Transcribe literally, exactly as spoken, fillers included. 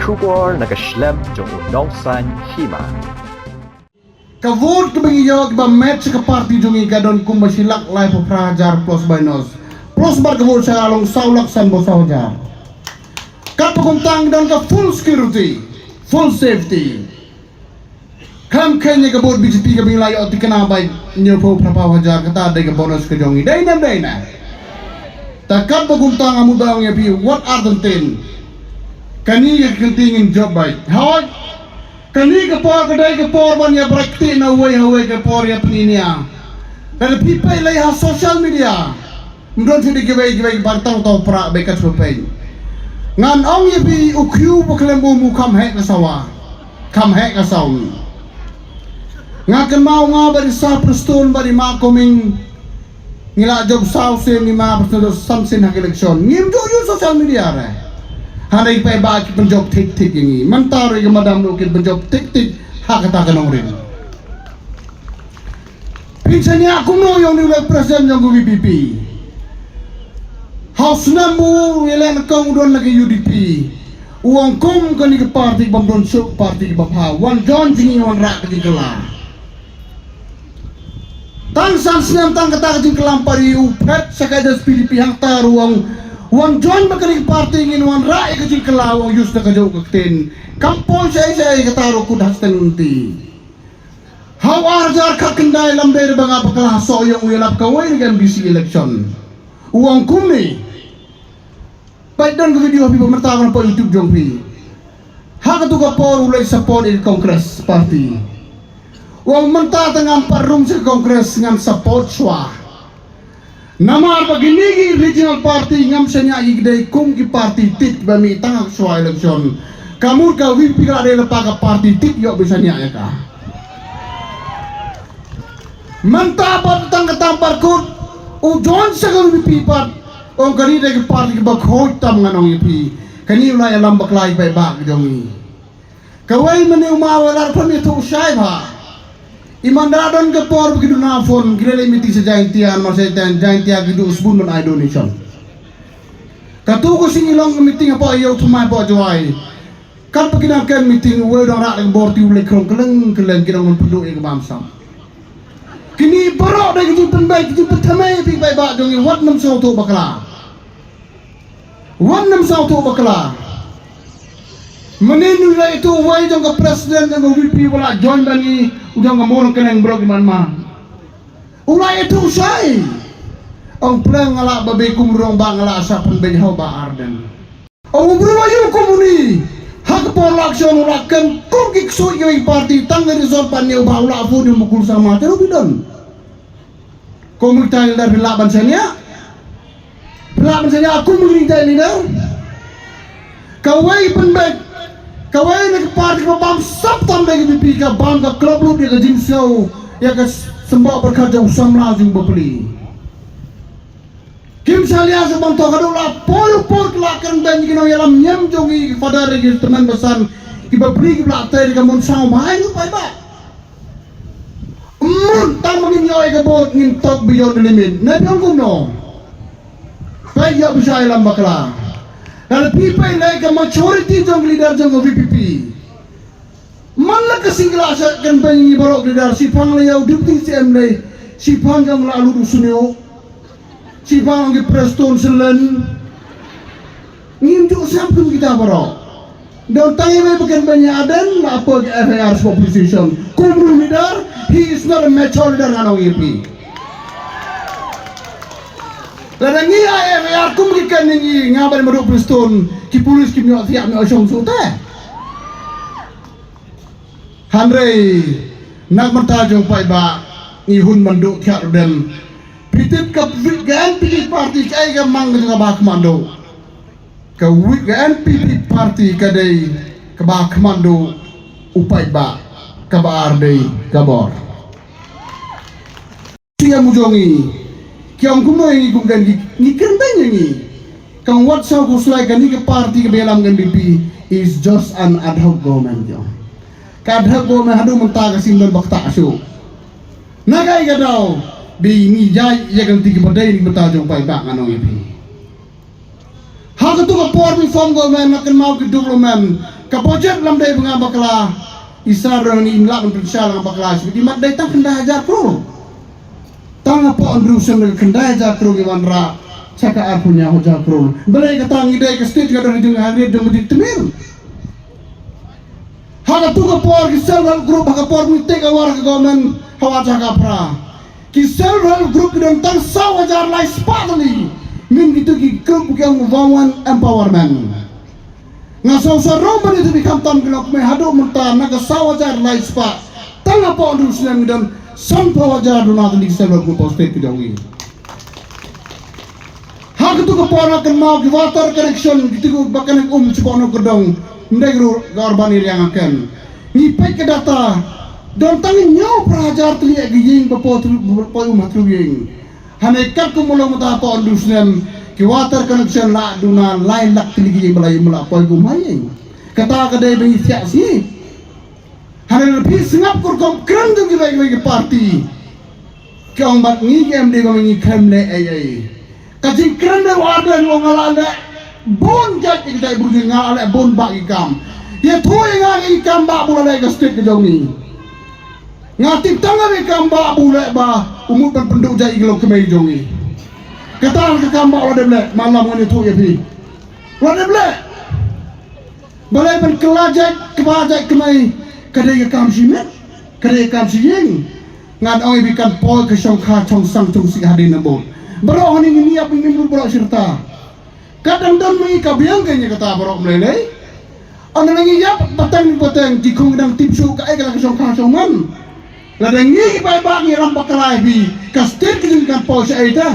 Khubor na ka shlem jong u nongsan hima. Ka vote kaba ngi ïoh kiba match ka party jong ngi ka don kumba shi lak laiphew phra hajar plus minus. Plus bad ka vote sha ka long saw lak sanphew saw hajar. Katba kumta ngi don ka full security, full safety. Kam kheiñ ïa ka vote B J P kaba ngi la ïoh tikna bai hynñiewphew phraphew hajar, kata dei ka bonus ka jong ngi. Dei ne em dei ne? Ta katba kumta nga mut ba ong ïa phi, wat artatien. Kane ka kynti ngin jop beit. Hooid. Kane ka por ka dei ka por ban ïa bret kti na uwei ha uwei, ka por ïa pyni nia. Lada phi peit lei ha social media, ym don shuh de kiwei kiwei ban tang tau pra beit kat shuh peit. Ngan ong ïa phi, u khiew ba khlem um u kham heh ka sawa. Kham heh ka saw. Nga kynmaw nga bad i Sir Prestone bad i Ma Coming. Ngi la jop saw sien, i Ma Prestone jop san sien ha ka election. Ngim ju use social media re. Hynrei phi ba ki pynjop thik thik ïa ngi. Mynta ruh ki madam ruh ki pynjop thik thik ha kata ka nongrim. Phin shaniah kumno ïa une u lai president jong ka V P P? Ha u snem u ïaleh nyngkong u don na ka U D P. U ong kum kane ka party bym don shuh, party kaba bha. Wan join jong ngi, wan rah ka jingkylla. Tang san snem tang kata ka jingkylla ym pat ri, u phet sha ka P D P, hangta ruh u ong wan join bad kane ka party, ngin wan rah ïa ka jingkylla, u ong use da kajuh ka ktien. Kam poi shaei shaei, kata ruh kut ha stem lynti. Ha u ar hajar khatkhyndai, lam dei da ba nga bakla ha Sohiong, u ïalap kawei na ka M D C election. U ong kumne. Peit don ka video ha phi ba mynta ban poi YouTube jong phi. Ha katu ka por u leit support ïa ka Congress party. U ong mynta te ngam pat rung sha ka Congress, ngan support shuwa. Namar ba kine ki regional party ngam shaniah ïa ki, dei kum ki party tit ba mih tang ha ka shuwa election. Ka mut ka V P P ka la dei lypa ka party tit ïoh ba shaniah ïa ka. Mynta pat tang kata pat kut u join sha ka V P P pat. Ong kane dei ka party kaba khuid tam, ngan ong ïa phi. Kane u la ïalam bakla ïa ki paidbah ka jong ngi. Kawei mynne u maw u la pynmih tu shai bha. I man da don ka por ba ki duna phone, ki leit meeting sha Jaintia, ma sha Jaintia ki duh sbun ban ai donation. Katu ka sngi long ka meeting hapoh Ïew Thymmai hapoh Jowai. Katba ki dang kem meeting, uwei u dang rah da ka bor, te u leit khrong kylleng kylleng, ki dang pynduh ïa ka bamsap. Kine baroh dei ka jingpynbeit, ka jingpynthymmai ïa phi paidbah jong ngi, wat nym sngewthuh bakla. Wat nym sngewthuh bakla. Mynnin u la ïathuh uwei jong ka president jong ka V P P ba la join bad ngi, u jong ka Mawryngkneng, kynrad baroh ki man ma. U la ïathuh shai. Ong pleng nga lah ba bei kum rong ba nga lah shah pynbeit ha u Bah Ardent. Ong u briew aïu kum une. Ha ka por election u la kem kum ki ksuid kiwei ki party, tang ka result ban ïa u Bah u la vote ïa u Mukul Sangma, te ruh phi don. Kum ki tang leader phi lah ban shaniah. Phi lah ban shaniah kum ki tang leader. Kawei pynbeit, kawei na ka party kaba bamsap tam da ka V P P, ka bam, ka klop lut ïa ka jingsngew, ïa ka symboh pyrkhat jong u samla jong u bapli. Kim shah liang shuh ban thoh, haduh la poi u poi ki la kren beiñ ki nongïalam niam jong ngi, ki father, ki tymmen basan, ki bapli, ki bla tei, ki mon sngewbha ïa u paidbah. Mut tang ba ngin ïoh ïa ka vote ngin tok beyond the limit. Ne phi ong kumno? Peit, ïoh phi shah ïalam bakla. Lada phi peit lei ka majority jong ki leader jong ka V P P. Man la ka sing la sha kan beiñ ngi baroh ki leader, shiphang la ïa u Deputy C M lei, shiphang jong la lut u Sniawbhalang, shiphang ki Prestone Syllen. Ngim ju sngap kum kita baroh. Don tang iwei ba kan beiñ ïa Ardent, la poi ka F I R sha police station. Kum u leader, he is not a mature leader, ngan ong ïa phi. Lada ngi ai F I R kum ki kan ngi, nga bad Madu Prestone, ki police kim ïoh thiah, ym ïoh shong shuh te. Hynrei na ka bynta jong u paidbah, ngi hun ban duh thiah ruh dem. Phi tip ka, ka N P P party kaei ka mang ka jong ka Bah Khmat Duh? Ka, ka N P P party ka dei ka Bah Khmat Duh, u paidbah, kaba ar dei ka bor. Shu ïa mu jong ngi. Ki ong kumno ïa ngi kum kane, ngi kren beiñ ïa ngi. Ka ong wat sha khuslai, kane ka party kaba ïalam ka N P P is just an ad hoc government, ki ong. Ka ad hoc government haduh mynta ka shu ym don ba ktah shuh. Na kaei ka daw ba ngi ïaid ïa ka lynti kaba dei na ka bynta jong u paidbah, ngan ong ïa phi. Ha katu ka por ba ngi form government, nga kynmaw ki development, Ka budget lam dei ba nga bakla. Isa rong ni im lah ban pynshai la nga bakla. Shu di mat dei tang khyndai hajar klur. Tang hapoh Andrew Snem da khyndai hajar klur ngi wanrah. Sha ka arphew hynñiew hajar klur. Balei kata ngi dei ka state ka don jong ha ri jong Mawjong Tymmen. Ha katu ka por ki self help group ha ka por mynta ka war ka government ha wa jaka phra. Ki self help group ki don tang saw hajar lai spah tylli. Min kitu ki group ki ong women empowerment. Nga saw sa rong ba ni tu bi kham tam ki lok me haduh mynta na ka saw hajar lai spah. Tang hapoh Andrew Snem ngi don sanphew hajar duna tylli ki self help group ha state ki jong ngi. Ha katu ka por nga kynmaw ki water connection kitu ba connect um chibok no kdong. Ndai ruh ka urban area nga ken. Ngi peit ka data don tang hynñiew phra hajar tylli ki ïing ba poi um ha tru ïing. Hane kat kum u long mynta hapoh Andrew Snem ki water connection la duna lai lak tylli ki ïing ba la ïing ba la poi um ha ïing. Kata ka dei ba ngi thiah sngi. Hane phi sngap kur kom kren jong ki bai bai ki party. Ki ong bad ngi ki M D ba ngi khlem leh ei ei. Ka jingkren de wa de wa nga la leh bun jait ki jait bun nga la leh bun ba ki kam. Ïathuh ïa nga ki kam ba bu la leh ka state ka jong ngi. Nga tip tang ki kam ba bu leh ba u mut ban pynduh jait ki long kmei jong ngi. Kata ka kam ba u la dep leh malam ngan ïathuh ïa phi. U la dep leh. Balei ban kylla jait kba jait kmei ka dei ka kam shimet ka dei ka kam shi ïing. Ngan ong ïa phi kan poi ka shongkha shongsang shongsih hadien nabud. Baroh hangne ngi ïap ngi mut baroh shirta. Ka dang don ngi ka biang ka ngi kata baroh mlei lei. Ong ngi ïap pateng pateng ki khong dang tip shu ka ai ka la ka shongkha shongman. Lada ngi ki paidbah ngi ram bakla ïa phi ka state ki jong kan poi sha ai ta.